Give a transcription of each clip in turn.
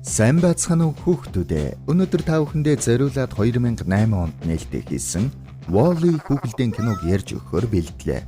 Сайн байцгаана уу, хүүхдүүд ээ. Өнөөдөр та бүхэндээ зориулаад 2008 онд нээлттэй хийсэн Wall-E хүүхэлдэйн киног ярьж өгөхөөр бэлдлээ.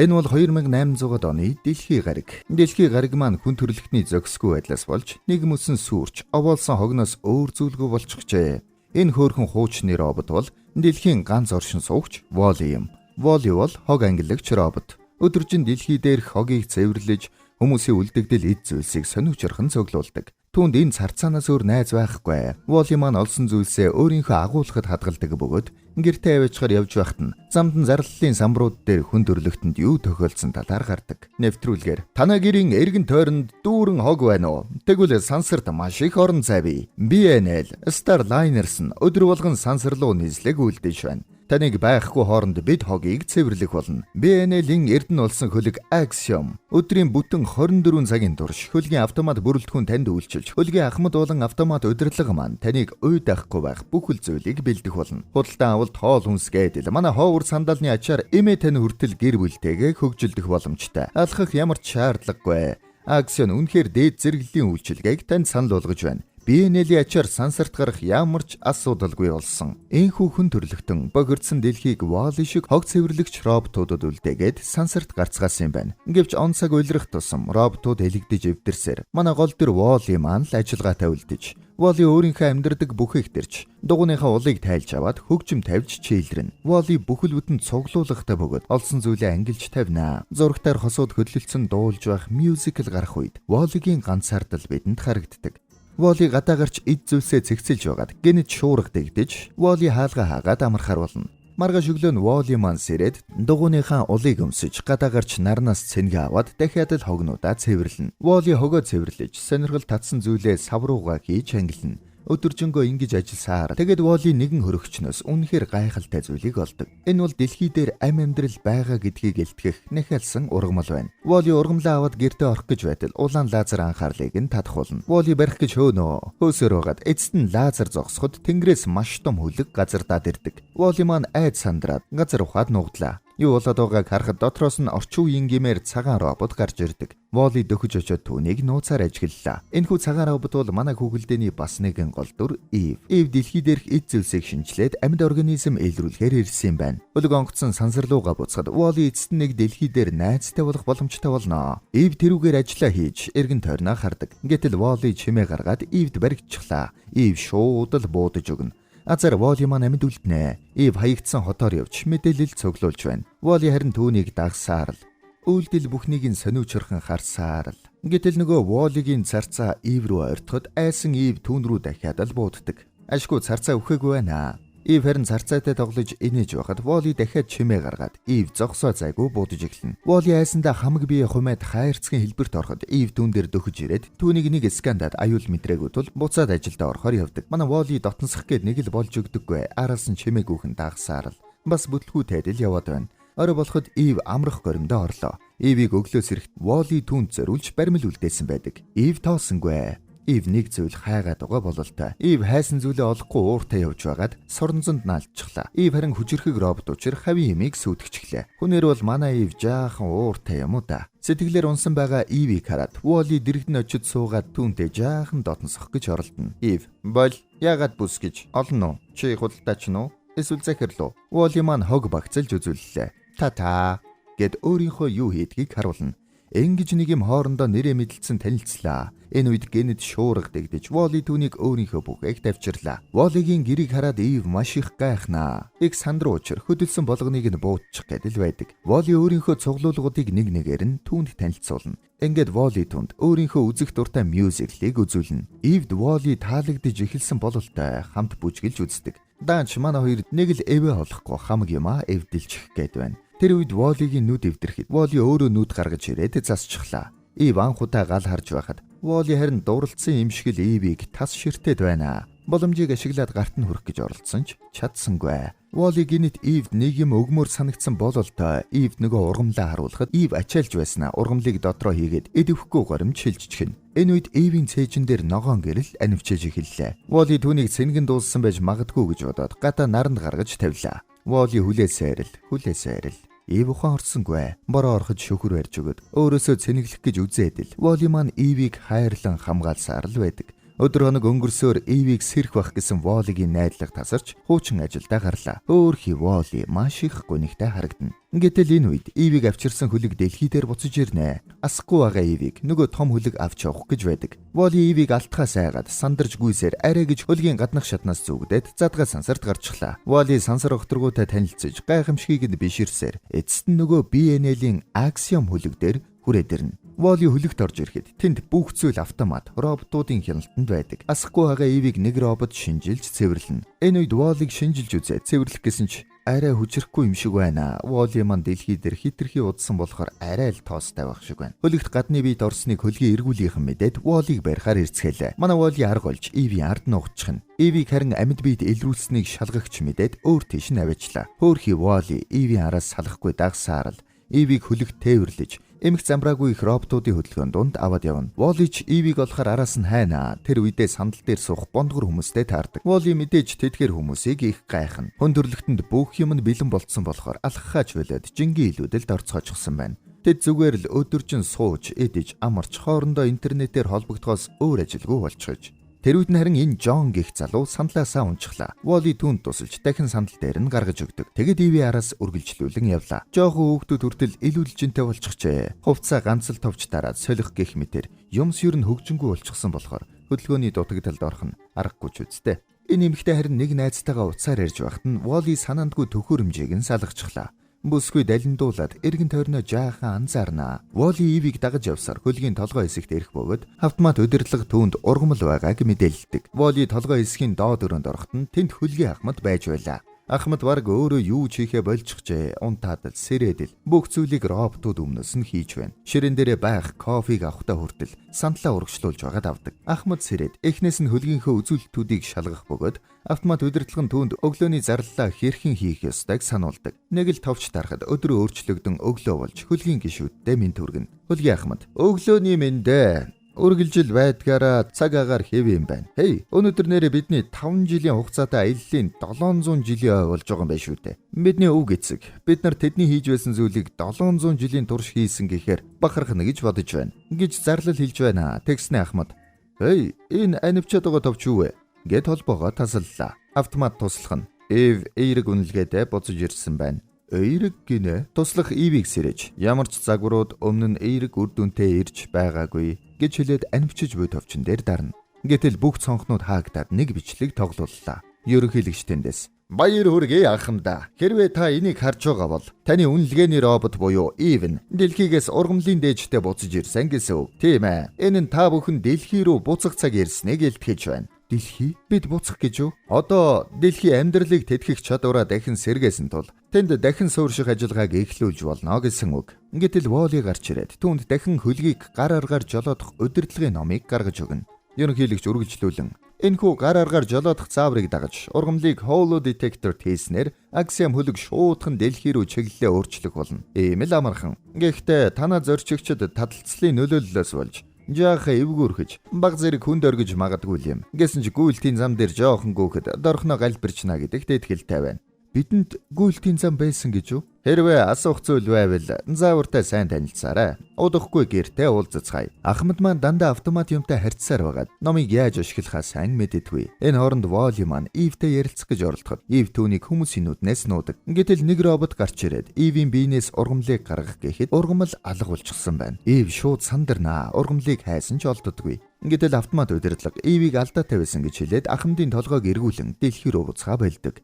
Энэ бол 2800 оны дэлхийн гариг. Дэлхийн гариг маань хүн төрөлхтний зохисгүй байдлаас болж нэг мөсөн сүрч овоолсон хогноос өөр зүйлгүй болчихжээ. Энэ хөөрхөн хуучны робот бол дэлхийн ганц оршин суугч Wall-E юм. Wall-E бол хог ангиллагч робот. Өдөржин дэлхий дээрх хогийг цэвэрлэж, хүмүүсийн үлдэгдэл эд зүйлсийг сониучрхан цуглуулдаг. Түүнд энэ царцаанаас өөр найз байхгүй. Wall-E маань олсон зүйлсээ өөрийнхөө агуулгад хадгалдаг бөгөөд гэртээ аваачгаар явж байхад нь замд нь зарлалын самбарууд дээр хүн төрөлхтөнд юу тохиолдсон талаар гардаг. Нэвтрүүлгээр "Танай гэрийн эргэн тойронд дүүрэн хог байна уу? Тэгвэл сансарт маш их орон зай бий. BNL Starliners нь өдөр болгон сансар руу нислэг үлдээж байна. Таныг байхгүй хооронд бид хогийг цэвэрлэх болно. BNL-ийн эрдэнэ болсон хөлөг Axiom өдрийн бүтэн 24 цагийн турш хөлгийн автомат бүрэлдэхүүн танд үйлчилж, хөлгийн ахмад болон автомат удирдлага маань таныг уйдахгүй байх бүхэл зүйлийг бэлдэх болно. Худалдан авалт, хоол хүнс гэдэл манай ховор сандалны ачаар эмээ тань хүртэл гэр бүлтэйгээ хөгжилдөх боломжтой. Алхах ямар ч шаардлагагүй. Axiom үнэхээр дээд зэрэглэлийн үйлчилгээг танд санал болгож байна. BNL-ийн ачаар сансарт гарах ямар ч асуудалгүй болсон." Энэхүү хүн төрөлхтөн бохирдсон дэлхийг Wall-E шиг хог цэвэрлэгч роботуудад үлдээгээд сансарт гарцгаасан юм байна. Гэвч он цаг улирах тусам роботууд элэгдэж эвдэрсээр манай гол дүр Wall-E маань л ажиллагаатай үлдэж, Wall-E өөрийнхөө амьдардаг бүхийг тэрч дугуйныхаа улыг тайлж аваад хөгжим тавьж чийлрэнэ. Wall-E бүхэл бүтэн цуглуулгатай бөгөөд олсон зүйлээ ангилж тавина. Зурагтаар хосууд хөдлөлдсөн дуулж байх musical гарах үед Wall-E-гийн ганцаардал бидэнд харагддаг. Wall-E гадаа гарч эд зүйлсээ цэгцэлж байгаад гэнэт шуурга дэгдэж, Wall-E хаалгаа хаагаад амархаар болно. Маргааш өглөө нь Wall-E маань сэрээд дугуйныхаа улыг өмсөж, гадаа гарч нарнаас цэнгэ аваад дахиад л хогнуудаа цэвэрлэнэ. Wall-E хогоо цэвэрлэж, сонирхол татсан зүйлээ сав руугаа хийж ангилна. Өдөржингөө ингэж ажилласаар тэгээд Wall-E нэгэн хөрөгчнөөс үнэхээр гайхалтай зүйлийг олдог. Энэ бол дэлхий дээр амь амьдрал байгаа гэдгийг илтгэх нахиалсан ургамал байна. Wall-E ургамлаа аваад гэртээ орох гэж байтал улаан лазер анхаарлыг нь татах болно. Wall-E барих гэж хөөнөө. Хөөсөр байгаад эцэст нь лазер зогсоход тэнгэрээс маш том хөлөг газардаад ирдэг. Wall-E маань айд сандраад газар ухаад нугдлаа. Юу болоод байгааг харахад дотроос нь орчин үеийн гэмээр цагаан робот гарч ирдэг. Wall-E дөхөж очиод түүнийг нууцаар ажиглалаа. Энэхүү цагаан робот бол манай хүүхэлдээний бас нэгэн гол дүр Ив. Ив дэлхий дээрх эд зүйлсийг шинэчлээд амьд организм илрүүлэхээр ирсэн юм байна. Хөлөг онгоцсон сансар руугаа буцахад Wall-E эцэст нь нэг дэлхий дээр найзтай болох боломжтой болно. Ив тэрүүгээр ажиллаа хийж эргэн тойрноо хардаг. Гэтэл Wall-E чимээ гаргаад Ивд баригдчихлаа. Ив шууд л буудаж өгнө. Азар Wall-E маань амьд үлднэ. Ив хаягдсан хотоор явж мэдээлэл цуглуулж байна. Wall-E харин түүнийг дагсаар л үйлдэл бүхнийг нь сониучрхан харсаар л. Гэтэл нөгөө Wall-E-гийн царцаа Ив рүү ойртоход айсан Ив түүн рүү дахиад л бууддаг. Ашгүй, царцаа үхээгүй байна. Ив харин царцаатай тоглож инээж байхад Wall-E дахиад чимээ гаргаад, Ив зогсоо зайгүй буудаж эхэлнэ. Wall-E айсандаа хамаг бие хумаад хайрцгийн хэлбэрт ороход Ив түүн дээр дөхөж ирээд түүнийг нэг скандад аюул мэдрээгүй тул буцаад ажилдаа орохоор явдаг. Манай Wall-E дотносох гээд нэг л болж өгдөггүй. Араас нь чимээгүйхэн дагсаар л бас бүтлгүй тайдал яваад байна. Орой болоход Ив амрах горимдоо орлоо. Ивийг өглөөс ирэхэд Wall-E түүнд зориулж баримл үлдээсэн байдаг. Ив тоосонгүй. Ив нэг зүйл хайгаад байгаа бололтой. Ив хайсан зүйлээ олохгүй ууртай явж байгаад соронзонд наалдчихлаа. Ив харин хүчирхэг робот учир хавийн юмыг сүйтгэчихлээ. Хүнээр бол манай Ив жаахан ууртай юм уу да. Сэтгэлээр унсан байгаа Ивийг хараад Wall-E дэргэдэн очиж суугаад түүнтэй жаахан дотносох гэж оролдоно. Ив "Бол яагаад бүс гэж олно уу? Чи худалдаач нь уу? Эсвэл захирал уу?" Wall-E маань хог багцалж үзүүллээ. "Та та" гэд өөрийнхөө юу хийдгийг харуулна. Ингэж нэг юм хоорондоо нэрээ мэдлсэн танилцлаа. Энэ үед гэнэт шуурга дэгдэж, Wall-E түүнийг өөрийнхөө бүхээг тавьчирлаа. Wall-E-гийн гэрийг хараад Ив маш их гайхнаа. Их сандруу учир хөдөлсөн болгоныг нь буудчих гэдэл байдаг. Wall-E өөрийнхөө цуглуулгуудыг нэг нэгээр нь түүнд танилцуулна. Ингээд Wall-E түүнд өөрийнхөө үзэх дуртай musical ыг үзүүлнэ. Ивд Wall-E таалагдж эхэлсэн бололтой хамт бүжгэлж үздэг. Даанч манай хоёр нэг л эвээ олохгүй хамаг юмаа эвдэлчих гээд байна. Тэр үед Wall-E-гийн нүд эвдэрхэд Wall-E өөрөө нүд гаргаж ирээд засчихлаа. Ив анх удаа гал харж байхад Wall-E харин дурлцсан юм шиг л Ивийг тас ширтээд байна. Боломжийг ашиглаад гарт нь хүрэх гэж оролдсон ч чадсангүй. Wall-E гэнэт Ивд нэг юм өгмөр санагдсан бололтой Ивд нөгөө ургамлаа харуулхад Ив ачаалж байснаа ургамлыг дотроо хийгээд идэвхгүй горимд шилжчихнэ. Энэ үед Ивийн цээжин дээр ногоон гэрэл анивчиж эхэллээ. Wall-E түүнийг цэнгэн дууссан байж магадгүй гэж бодоод гадаа наранд гаргаж тавилаа. Wall-E хүлээсээр л хүлээсээр л. Ив ухаан орсонгүй. Бороо ороход шүхэр барьж өгөөд өөрөөсөө цэнэглэх гэж үзээд л Воли маань Ивийг хайрлан хамгаалсаар л байдаг. Өдөр хоног өнгөрсөөр Ивийг сэрэх бах гэсэн Волигийн найдлага тасарч хуучин ажилдаа гарлаа. Хөөхий Воли маш их гунигтай харагдана. Гэтэл энэ үед Ивийг авчирсан хөлөг дэлхий дээр буцаж ирнэ. Асахгүй байгаа Ивийг нөгөө том хөлөг авч явах гэж байдаг. Воли Ивийг алтхаас айгаад сандарч гүйсээр арай гэж хөлгийн гаднах шатнаас зүгдээд задгай сансарт гарчглаа. Воли сансар огторгуутай танилцж гайхамшигыг нь биширсээр эцэст нь нөгөө BNL-ийн Axiom хөлөг дээр хүрээд ирнэ. Воли хөлөгт орж ирэхэд тэнд бүх зүйл автомат роботуудын хяналтанд байдаг. Асахгүй байгаа Ивийг нэг робот шинжилж цэвэрлэнэ. Энэ үед Волиг шинжилж үзээд цэвэрлэх гэсэн ч арай хүчрэхгүй юм шиг байна. Воли маань дэлхий дээр хитрхи удсан болохоор арай л тоостой байх шиг байна. Хөлөгт гадны биед орсныг хөлгийн эргүүлийнхэн мэдээд Волиг барихаар эрцгээлээ. Манай Воли арга болж Ивийн ард нь угтчихна. Ивийг харин амьд биед илрүүлсэнийг шалгагч мэдээд өөр тийш нь аваачлаа. Хөөхий Воли Ивийн араас салахгүй дагсаар л Ивийг хөлөгт тээвэрлэж эмх замбраагүй их роботуудын хөдөлгөөн дунд аваад явна. Волич Ивийг олохоор араас нь хайна. Тэр үедээ сандал дээр суух бондгор хүмүүстэй таардаг. Воли мэдээж тэдгээр хүмүүсийг их гайхна. Хүн төрөлхтөнд бүх юм нь бэлэн болцсон болохоор алхахаач болоод жингийн илүүдэлд орцгоочихсон байна. Тэд зүгээр л өдөржин сууж, идэж, амарч, хоорондоо интернетээр холбогдохоос өөр ажилгүй болчихож. Тэр үед нь харин энэ Джон гэх залуу сандлаасаа унчихлаа. Воли түүнд тусалж дахин сандал дээр нь гаргаж өгдөг. Тэгэд Иви араас үргэлжлүүлэн явлаа. Жохон хүүхдүүд хүртэл илүүлжинтэй болчихжээ. Хувцаа ганц л товч дараад солих гэх мэтэр юмс ер нь хөгжингүү болчихсон болохоор хөдөлгөөний дутагдалд орох нь аргагүй ч үсттэй. Энэ эмэгтэй харин нэг найзтайгаа уцаар ярьж байхад нь Воли санаандгүй төхөөрөмжийг нь салгачихлаа. Бүсгүй далиндуулаад эргэн тойрноо жаахан анзаарнаа. Воли Ивийг дагаж явсаар хөлгийн толгой хэсэгт ирэх бөгөөд автомат удирдлага түүнд ургамал байгааг мэдээлдэг. Воли толгой хэсгийн доод өрөөнд ороход нь тэнд хөлгийн ахмад байж байлаа. Ахмад бараг өөрөө юу ч хийхээ болчихжээ. Унтаад л сэрээд л бүх зүйлийг роботууд өмнөөс нь хийж байна. Ширээн дээрээ байх кофег авахтаа хүртэл сандлаа урагшлуулж байгаад авдаг. Ахмад сэрээд эхнээс нь хөлгийнхөө үзүүлэлтүүдийг шалгах бөгөөд автомат удирдлага нь түүнд өглөөний зарлалаа хэрхэн хийх ёстойг сануулдаг. Нэг л товч дарахад өдрөө өөрчлөгдөн өглөө болж хөлгийн гишүүддээ мэнд хүргэнэ. Хөлгийн ахмад өглөөний мэндэ үргэлжил байдгаараа цаг агаар хэв юм байна. Хей, өнөөдөр нэрээ бидний 5 жилийн хугацаатай аяллаа 700 жилийн ой болж байгаа юм байна шүү дээ. Бидний өвөг эцэг бид нар тэдний хийж байсан зүйлийг 700 жилийн турш хийсэн гэхээр бахархна гэж бодож байна гэж зарлал хэлж байна. Тэгснэ Ахмад. Хей, энэ анивчаад байгаа товч юу вэ? Гэт холбоогоо тасаллаа. Автомат туслах нь Эв эерэг үнэлгээтэй буцаж ирсэн байна. Эерэг гинэ. Туслах Ивийг сэрэж ямар ч загварууд өмнө нь эерэг үр дүнтэй ирж байгаагүй гэж хэлээд анивчиж буй товчон дээр дарна. Гэтэл бүх цонхнууд хаагдаад нэг бичлэг тоглууллаа. Ерөнхийлөгч тэндээс баяр хүргэе ахмада. Хэрвээ та энийг харж байгаа бол таны үнэлгээний робот буюу Ивэн дэлхийгээс ургамлын дээжтэй буцаж ирсэн гэсэн үг. Тийм ээ. Энэ нь та бүхэн дэлхий рүү буцах цаг ирснийг илтгэж байна. Дэлхий бид буцах гэж юу? Одоо дэлхий амьдралыг тэтгэх чадвараа дахин сэргээсэн тул тэнд дахин суурших ажиллагааг эхлүүлж болно гэсэн үг. Гэтэл Воли гарч ирээд түүнд дахин хөлгийг гар аргаар жолоодох удирдлагын номыг гаргаж өгнө. Ерөнхийлөгч үргэлжлүүлэн энэхүү гар аргаар жолоодох зааврыг дагаж ургамлыг Holo Detector хийснээр Axiom хөлөг шуудхан дэлхий рүү чиглэлээ өөрчлөх болно. Ийм л амархан. Гэхдээ танаа зорчигчид таталцлын нөлөөллөөс болж жаахан эвгүүрхэж баг зэрэг хүнд оргиж магадгүй юм. Гэсэн ч гүйлтийн зам дээр жоохон гүөхөд дорхноо галбирчна гэдэгт итгэлтэй байна. Бидэнд гүйлтийн зам байсан гэж үү? Хэрвээ асуух зүйл байвал заавартай сайн танилцаарай. Удахгүй гэртээ уулзацгаая. Ахмад маань дандаа автомат юмтай харьцсаар байгаад номыг яаж ашиглахаа сайн мэддэггүй. Энэ хооронд Воли маань Ивтэй ярилцах гэж оролдоход Ив түүнийг хүмүүсийн нүднээс нуудаг. Гэтэл нэг робот гарч ирээд Ивийн биенээс ургамлыг гаргах гэхэд ургамал алга болчихсон байна. Ив шууд сандарнаа. Ургамлыг хайсан ч олддоггүй. Гэтэл автомат удирдлага Ивийг алдаатай байсан гэж хэлээд Ахмадын толгойг эргүүлэн дэлхий рүү буцгаа болдог.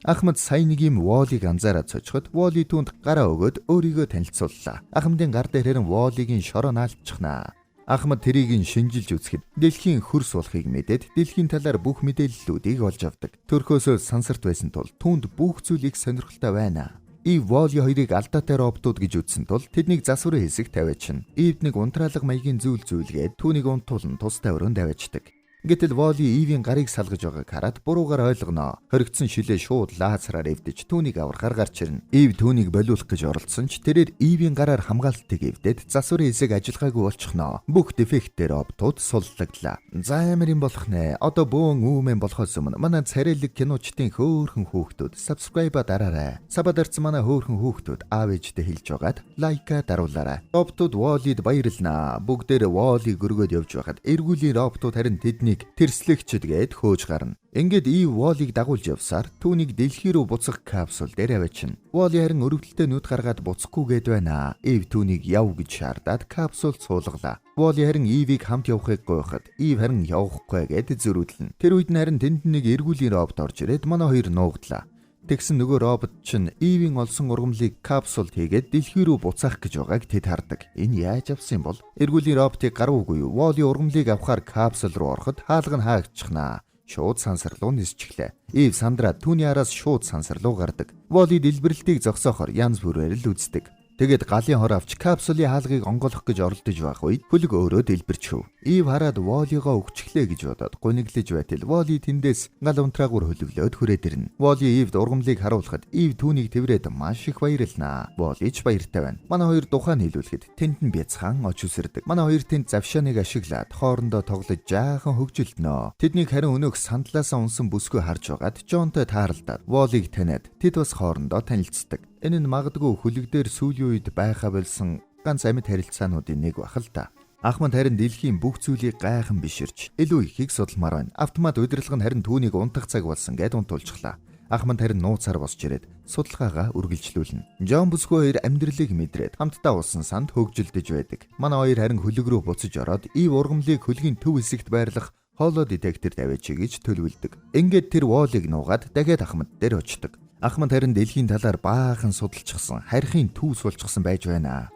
Ахмад сая нэг юм Волиг анзаараад сочход Воли түүнд гараа өгөөд өөрийгөө танилцууллаа. Ахмадын гар дээр харин Волигийн шороо наалдчихнаа. Ахмад тэрийг нь шинжилж үзэхэд дэлхийн хөрс болохыг мэдээд дэлхийн талаар бүх мэдээллүүдийг олж авдаг. Төрхөөсөө сансарт байсан тул түүнд бүх зүйл их сонирхолтой байна. Ив Воли хоёрыг алдаатай роботууд гэж үзсэн тул тэднийг засварын хэсэг тавиачихна. Ивд нэг унтраалга маягийн зүйл зүйлгээд түүнийг унтуулан тустай өрөөнд тавиачдаг. Гэтэл Wall-E Eve-ийн гарыг салгаж байгааг хараад буруугаар ойлгоно. Хоригдсон шилээ шууд лазераар эвдэж түүнийг аврахаар гарч ирнэ. Eve түүнийг болиулах гэж оролдсон ч тэрээр Eve-ийн гараар хамгаалалтыг эвдээд засварын хэсэг ажиллагаагүй болчихно. Бүх дефекттэй роботууд суллагдлаа. За, амар юм болох нэ. Одоо бөөн үүмэн болохоос өмнө манай царайлаг киночдын хөөхөн хүүхдүүд subscribe дараарай. Sub аа дарсан манай хөөхөн хүүхдүүд аав ээжтэй хэлж байгаад like аа даруулаарай. Роботууд Wall-E-д баярлнаа. Бүгдээр Wall-E-г өргөөд явж байхад эргүүлийн роботууд харин тэднийг тэрслэгчд гээд хөөж гарна. Ингээд Eve Wall-E-г дагуулж явсаар түүнийг дэлхий рүү буцах капсул дээр аваачна. Wall-E харин өрөвдөлтөй нүд гаргаад буцахгүй гээд байна. Eve түүнийг яв гэж шаардаад капсулд суулгалаа. Wall-E харин Eve-ийг хамт явахыг гуйхад Eve харин явахгүй гээд зөрүүдлэнэ. Тэр үед нь харин тэнд нэг эргүүлийн робот орж ирээд манай хоёр нуугдлаа. Тэгсэн нөгөө робот чинь Eve-ийн олсон ургамлыг капсулд хийгээд дэлхий рүү буцаах гэж байгааг тэд хардаг. Энэ яаж авсан юм бол? Эргүүлийн роботыг гарав уугүй юу? Wall-E ургамлыг авахаар капсул руу ороход хаалга нь хаагдчихнаа. Шууд сансар руу нисчихлээ. Eve сандраад түүний араас шууд сансар руу гардаг. Wall-E дэлбэрэлтийг зогсоохоор янз бүрээр л үздэг. Тэгээд галын хор авч капсулын хаалгыг онгойлгох гэж оролдож байх үед хөлөг өөрөө дэлбэрчихв. Eve хараад Wall-E-гоо өгчихлээ гэж бодоод гуниглаж байтал Wall-E тэндээс гал унтраагүйр хөлөглөөд хүрээд ирнэ. Wall-E Eve-д ургамлыг харуулхад Eve түүнийг тэврээд маш их баярлнаа. Wall-E ч баяртай байна. Манай хоёр тухайн нийлүүлэхэд тэнд нь бяцхан оч үсэрдэг. Манай хоёр тэнд завшааныг ашиглаад хоорондоо тоглож жаахан хөгжилдөнө. Тэднийг харин өнөөх сандлаасаа унсан бүсгүй харж байгаад Джонтой тааралдаад Wall-E-г таниад тэд бас хоорондоо танилцдаг. Энэ нь магадгүй хөлөг дээр сүүлийн үед байхаа болсон ганц амьд харилцаануудын нэг байх л та. Ахмад харин дэлхийн бүх зүйлийг гайхан биширч илүү ихийг судалмаар байна. Автомат удирдлага нь харин түүнийг унтах цаг болсон гээд унтуулчихлаа. Ахмад харин нууцаар босч ирээд судалгаагаа үргэлжлүүлнэ. Жон бүсгүй хоёр амьдралыг мэдрээд хамтдаа усан санд хөгжилдөж байдаг. Манай хоёр харин хөлөг рүү буцаж ороод Eve ургамлыг хөлгийн төв хэсэгт байрлах holo detector тавиач гэж төлөвлөдөг. Ингээд тэр Wall-E-г нуугаад дахиад Ахмад дээр очдог. Ахмад харин дэлхийн талаар баахан судалчихсан, харихын төв сулчихсан байж байна.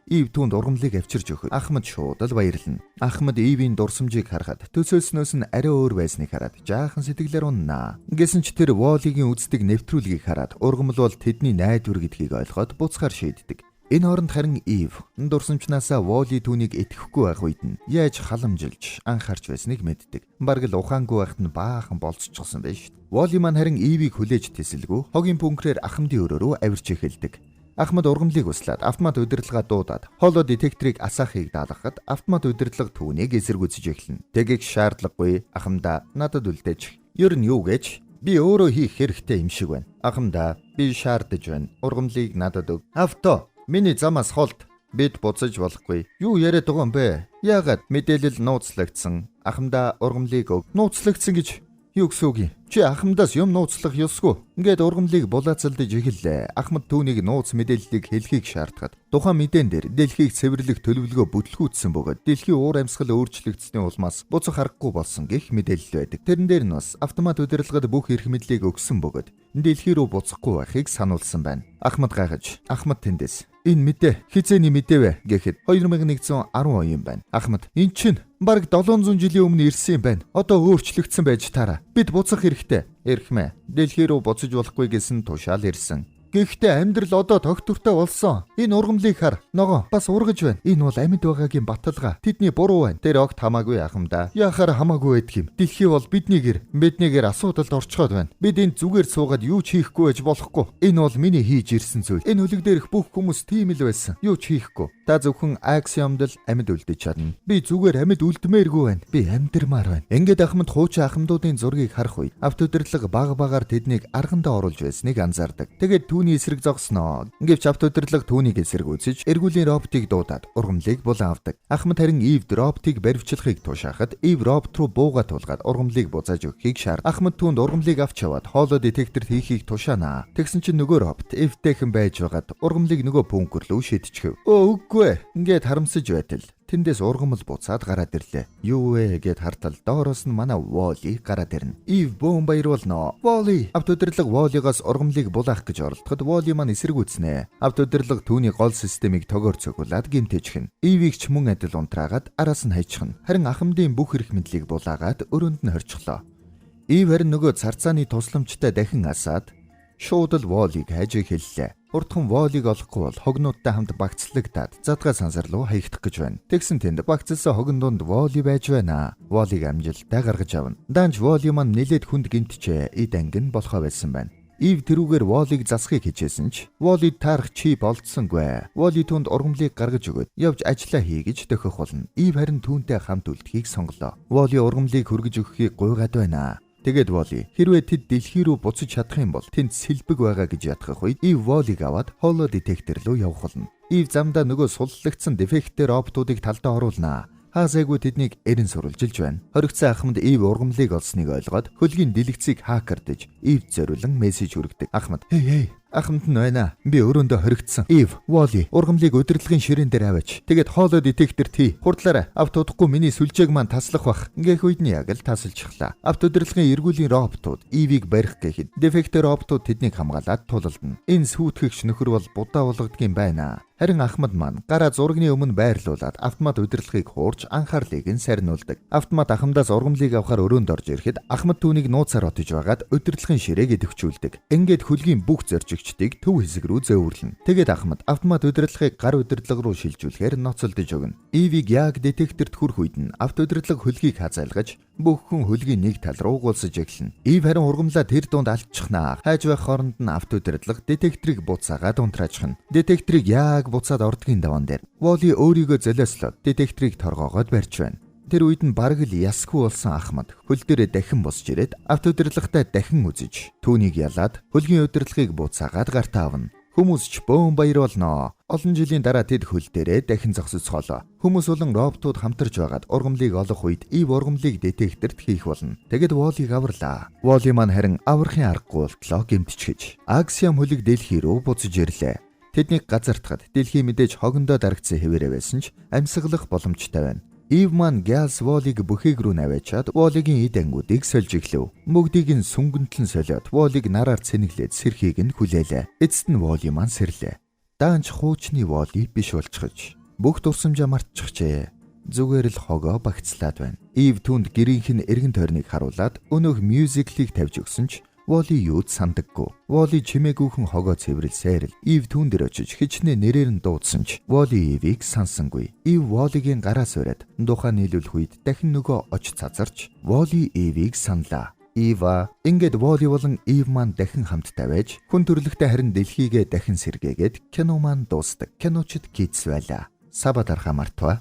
Eve түүнд ургамлыг авчирч өгөхөд Ахмад шууд л баярлна. Ахмад Eve-ийн дурсамжийг харахад төсөөлснөөс нь арай өөр байсныг хараад жаахан сэтгэлээр уннаа. Гэсэн ч тэр Wall-E-гийн үздэг нэвтрүүлгийг хараад ургамал бол тэдний найдвар гэдгийг ойлгоод буцахаар шийддэг. Энэ хооронд харин Eve дурсамжнаасаа Wall-E түүнийг итгэхгүй байх үед нь яаж халамжилж анхаарч байсныг мэддэг. Бараг л ухаангүй байхад нь баахан болцчихсон байж шүү дээ. Wall-E маань харин Eve-ийг хүлээж тэсэлгүй хогийн бункерээр Ахмадын өрөө рүү авирч эхэлдэг. Ахмад ургамлыг услаад автомат удирдлагаа дуудаад holo detector-ыг асаахыг даалгахад автомат удирдлага түүнийг эсэргүүцэж эхэлнэ. Тэгэх шаардлагагүй, Ахмадаа, надад үлдээч. Ер нь юу гэж би өөрөө хийх хэрэгтэй юм шиг байна. Ахмадаа, би шаардаж байна. Ургамлыг надад өг. Авто, миний замаас холд. Бид буцаж болохгүй. Юу яриад байгаа юм бэ? Яагаад мэдээлэл нууцлагдсан? Ахмадаа, ургамлыг өг. Нууцлагдсан гэж юу гэсэн үг юм? Чи Ахмадаас юм нууцлах ёсгүй. Ингээд ургамлыг булаацалдаж эхэллээ. Ахмад түүнийг нууц мэдээллийг хэлхийг шаардахад тухайн мэдээн дээр дэлхийг цэвэрлэх төлөвлөгөө бүтлгүүцсэн бөгөөд дэлхийн уур амьсгал өөрчлөгдсөний улмаас буцах аргагүй болсон гэх мэдээлэл байдаг. Тэрэн дээр нь бас автомат удирдлагад бүх эрх мэдлийг өгсөн бөгөөд дэлхий рүү буцахгүй байхыг сануулсан байна. Ахмад гайхаж, Ахмад тэндээс "Энэ мэдээ хэзээний мэдээ вэ?" гэхэд 2110 он юм байна. Ахмад "Энэ чинь бараг 700 жилийн өмнө ирсэн юм байна. Одоо өөрчлөгдсөн байж таараа. Бид буцах хэрэгтэй." "Эрхмээ. Дэлхий рүү буцаж болохгүй гэсэн тушаал ирсэн. Гэхдээ амьдрал одоо тогтвортой болсон. Энэ ургамлыг хар. Ногоо бас ургаж байна. Энэ бол амьд байгаагийн баталгаа. Тэдний буруу байна. Тэр огт хамаагүй, Ахмадаа. Яахаар хамаагүй байдаг юм? Дэлхий бол бидний гэр. Бидний гэр асуудалд орчхоод байна. Бид энд зүгээр суугаад юу ч хийхгүй байж болохгүй. Энэ бол миний хийж ирсэн зүйл. Энэ хөлөг дээрх бүх хүмүүс тийм л байсан. Юу ч хийхгүй. Та зөвхөн Axiom-д л амьд үлдэж чадна. Би зүгээр амьд үлдмээргүй байна. Би амьдрмаар байна." Ингээд Ахмад хуучин ахмадуудын зургийг харах үед автоудирдлага баг багаар тэднийг аргандаа оруулж байсныг анзаардаг. Тэгээд түүний эсрэг зогсноо. Гэвч автоудирдлага түүнийг эсэргүүцэж эргүүлийн роботыг дуудаад ургамлыг булан авдаг. Ахмад харин Eve-д роботыг баривчлахыг тушаахад Eve робот руу бууга тулгаад ургамлыг буцааж өгөхийг шаард. Ахмад түүнд ургамлыг авч яваад holo detector хийхийг тушаана. Тэгсэн чинь нөгөө робот эвтэйхэн байж байгаад ургамлыг нөгөө бункер рүү шидчихв. "Өө, үгүй ээ." Ингээд харамсаж байтал тэндээс ургамал буцаад гараад ирлээ. "Юу вэ?" гэд хартал доороос нь манай Wall-E гараад ирнэ. Eve бөөн баяр болно. Wall-E! Автоудирдлага Wall-E-гоос ургамлыг булаах гэж оролдоход Wall-E маань эсэргүүцнэ. Автоудирдлага түүний гол системийг тогоор цугуулад гэмтээчихнэ. Eve-ийг ч мөн адил унтраагаад араас нь хайчихна. Харин Ахмадын бүх эрх мэдлийг булаагаад өрөөнд нь хорчихлоо. Eve харин нөгөө царцааны тусламжтай дахин асаад шууд л Wall-E-г хайж эхэллээ. Хурдхан Wall-ыг олохгүй бол хогнуудтай хамт багцлагдаад задгай сансар руу хаягдах гэж байна. Тэгсэн тэнд багцлсан хогон дунд Wall байж байна. Wall-ыг амжилттай гаргаж авна. Даанч Wall маань нилээд хүнд гэмтжээ. Эд ангин болохоо байсан байна. Ив тэрүүгээр Wall-ыг засахыг хичээсэн ч Wall-д таарах чип олдсонгүй. Wall түүнд ургамлыг гаргаж өгөөд явж ажиллаа хий гэж дохих болно. Ив харин түүнтэй хамт үлдэхийг сонголоо. Wall ургамлыг хөргөж өгөхийг гуйгаад байна. Тэгээд Wall хэрвээ тэд дэлхий рүү буцаж чадах юм бол тэнд сэлбэг байгаа гэж ятгах үед Ив Wall-ыг аваад holo detector руу явах болно. Ив замдаа нөгөө суллагдсан defector роботуудыг талдаа оруулнаа. Хаа сайгүй тэднийг эрен сурвалжилж байна. Хоригдсан Ахмад Ив ургамлыг олсныг ойлгоод хөлгийн дэлгэцийг hacker даж Ивд зориулан мессеж хүргэдэг. Ахмад: "Hey, hey, Ахмад нь байна. Би өрөөндөө хоригдсан. Ив, Wall, ургамлыг удирдлагын ширээн дээр аваач. Тэгээд holo detector тий. Хурдлаарай. Авто удахгүй миний сүлжээг маань таслах бах." Ингэх үед нь яг л тасалчихлаа. Авто удирдлагын эргүүлийн роботууд Ивийг барих гэхэд defector роботууд тэднийг хамгаалаад тулалдана. Энэ сүйтгэгч нөхөр бол будаа болгодгийн байна. Харин Ахмад маань гараа зургийн өмнө байрлуулад автомат удирдлагыг хуурж анхаарлыг нь сарниулдаг. Автомат Ахмадаас ургамлыг авахар өрөөнд орж ирэхэд Ахмад түүнийг нууцаар отож байгаад удирдлагын ширээг идэвхжүүлдэг. Ингээд хөлгийн бүх зорчигчдыг төв хэсэг рүү зөөвөрлөнө. Тэгээд Ахмад автомат удирдлагыг гар удирдлага руу шилжүүлэхээр ноцолдож өгнө. Ивийг яг детекторт хүрэх үед нь авто удирдлага хөлгийг хазайлгаж бүх хүн хөлгийн нэг тал руу гулсаж эхэлнэ. Ив харин ургамлаа тэр дунд алдчихнаа. Хайж байх хооронд нь авто удирдлага детекторыг буцаагаад унтраачхна. Детекторыг яг буцаад ордгийн даваан дээр Wall өөрийгөө золиослоод детекторыг торгоогоод барьж байна. Тэр үед нь бараг л ясгүй болсон Ахмад хөл дээрээ дахин босч ирээд авто удирдлагатай дахин үзэж түүнийг ялаад хөлгийн удирдлагыг буцаагаад гартаа авна. Хүмүүс ч бөөн баяр болноо. Олон жилийн дараа тэд хөл дээрээ дахин зогсоцголоо. Хүмүүс болон роботууд хамтарч байгаад ургамлыг олох үед Ив ургамлыг детекторт хийх болно. Тэгэд Wall-ыг аварлаа. Wall маань харин аврахын аргагүй болтлоо гэмтчихэж. Axiom хөлөг дэлхий рүү буцаж ирлээ. Тэднийг газартахад дэлхий мэдээж хогондоо дарагдсан хэвээрээ байсан ч амьсгалах боломжтой байна. Ив маань Гялс Wall-ыг бүхээг рүү наваачаад Wall-ийн эд ангиудыг сольж эхлэв. Бүгдийг нь сүнгөнтлөн солиод Wall-ыг нараар цэнэглээд сэрхийг нь хүлээлээ. Эцэст нь Wall маань сэрлээ. Даанч хуучны Wall биш болчихож бүх дурсамжаа мартчихжээ. Зүгээр л хогоо багцлаад байна. Ив түүнд гэрийнх нь эргэн тойрныг харуулад өнөөх musical ыг тавьж өгсөн ч Wall юуд сандаггүй. Wall чимээгүйхэн хогоо цэвэрлсээр л Ив түүн дээр очиж хичнээн нэрээр нь дуудсан ч Wall Ивийг сансангүй. Ив Wall-ийн гараас ураад духаа нийлүүлэх үед дахин нөгөө оч цазарч Wall Ивийг саналаа. Ива ингээд Wall болон Ив маань дахин хамттай байж хүн төрлөختөө харин дэлхийгээ дахин сэргээгээд кино маань дуустдаг. Киночид Kids байлаа. Sub аа дарахаа мартваа.